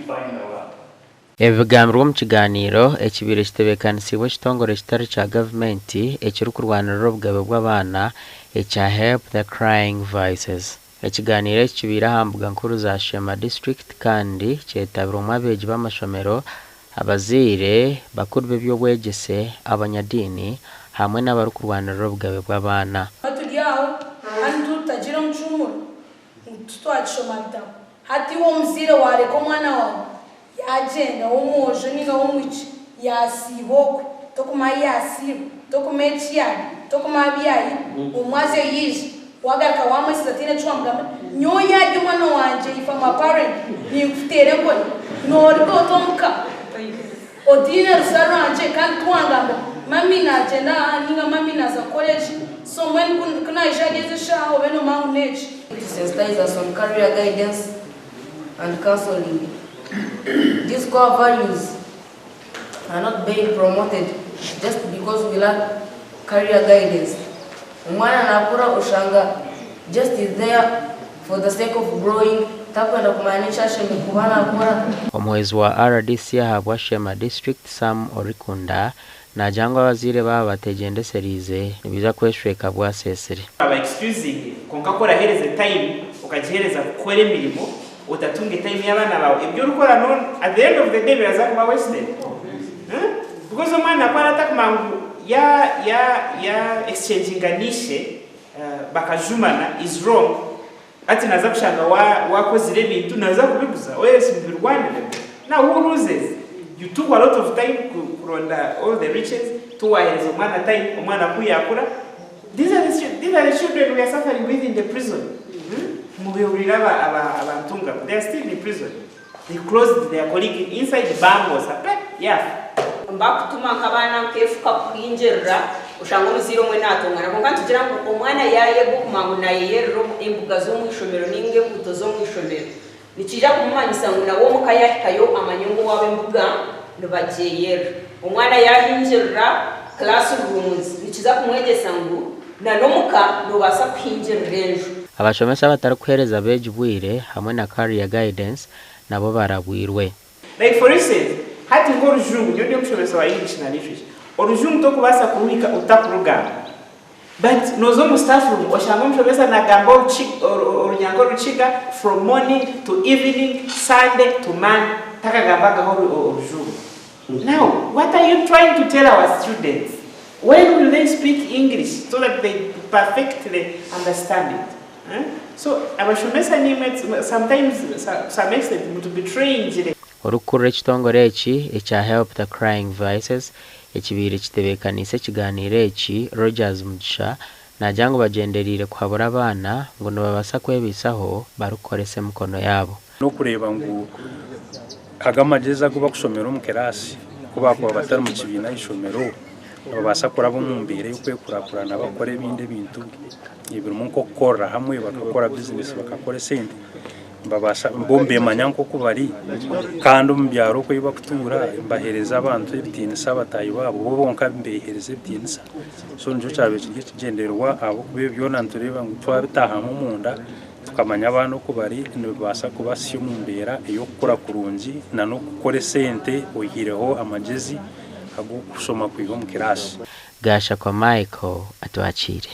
find our Ebi bigambirwe omu kigaaniiro ekibaire kitebeekanisiibwe ekitongore ekitari kya gavumenti ekirikurwanirira obugabe bw'abaana ekya Help the Crying Voices. Ekigaaniiro eki kibaire aha mbuga nkuru za Sheema District kandi kyetabirwemu abeegi b'amashomero, abazaire, bakuru b'eby'obwegyese, abanyadiini hamwe n'abarikurwanirira obugabe bw'abaana. Turi aho kandi tutagira omucumuro ngu titwakishoma bitabo. Hati iwe omuzaire waareka omwana waawe yaagyenda w'omwojo nainga w'omwishiki yaasiiba okwe, tokumanya ahi yaasiiba, tokumanya eki yaarya, tokumanya abu yaarya, omwazyo yaija waagaruka waamwesiza tihaine eki waamugambira, nyowe yaarya omwana wangye if am a parent ninkuteera enkoni, nooruga ota omuka otaine rusa rwangye kandi tiwangambira mummy naagyenda aha nainga mummy naaza kukora eki, so mbwenu ku naija ahari ezi eshaaha obe noomanya ngu n'eki. To sensitize us on career guidance and counseling. These core values are not being promoted just because we lack career guidance. Omwana nakura oshanga just is there for the sake of growing takwenda kumanya n'eki ashemereire kuba nakora. Omuhwezi wa RDC ahabwa Sheema District, Sam Orikunda naagira ngu abazaire baaba bategyendesereize nibaija kweshweka bwaseesire. Aba excusinge kwonka ku orahereze time okagihereza kukora emirimo otatunge time y'abaana baawe ebi orikukora no at the end of the day biraza kuba wasted because omwana ku aratakumanya ngu ya ya ya exchanginga n'ishe bakajumana is wrong hati naza kushanga wa wakozire ebintu naza kubiguza or else mubirwaniremu now who loses you took a lot of time kuronda all the riches tiwahereza omwana time omwana ku yakura these are the, these are the children we are suffering with in the prison Mubihurire aba aba abantu ngabo they are still in prison they closed their colleague inside bamwosa pe yafa. Mbakutuma nk'abaana nk'efuka kuhingirira oshanga omuzaire omwe naatongana kwonka nitugira ngu omwana yaayega okumanya ngu naayeyerera embuga z'omu ishomero nainga enguuto z'omu ishomero nikiija kumumanyisa ngu nawe omuka yaahikayo amanye ngu owaabo embuga nibagyeyerera. Omwana yaahingirira classrooms nikiza kumwegyesa ngu na n'omuka noobaasa kuhingirira enju. Abashomesa abatarikuheereza beegi bwire hamwe na Career Guidance nabo barabwirwe. Like for instance, hati nk'orujungu, nyowe ndi omushomesa wa English na Literature, orujungu tokubaasa kuruhika otakurugamba. But noza omu staff room oshanga omushomesa nagamba orunyanka orukiga from morning to evening, Sunday to Monday, takagambagaho orujungu. Now, what are you trying to tell our students? When will they speak English so that they perfectly understand it? Eh? So, abashomesa nimwe sometimes, to some extent, mutubetrayingire. Orikukurira ekitongore eki ekya Help the Crying Voices ekibaire kitebeekaniise ekigaaniiro eki, Rogers Mugisha, naagira ngu bagyendereire kuhabura abaana ngu nibabaasa kwebaisaho barikukoresa emikono yaabo. N'okureeba ngu ago amagyezi agu barikushomera omu kiraasi ku baakuba batari mu kibiina aha ishomero, nibabaasa kuraba omu mbeera ey'okwekurakurana bakora ebindi ebintu ebirimu nk'okukorera hamwe bakakora bizinesi bakakora esente. Nibabaasa bo nibeemanya nk'oku bari kandi omu byaro oku ei barikutuura nibaheereza abantu ebitiinisa bataahi baabo bo bonka nibeeheereza ebitiinisa. So nikyo kyabaire kiri ekigyendererwa ahabw'okuba ebyo byona nitureeba ngu twabitaahamu omunda Tukamanya abaana oku bari nibibaasa kubahitsya omu mbeera ey'okukura kurungi n'okukora esente oyihireho amagyezi ag'okushoma kwiha omu kiraasi. Gashakwa Michael atwakiire.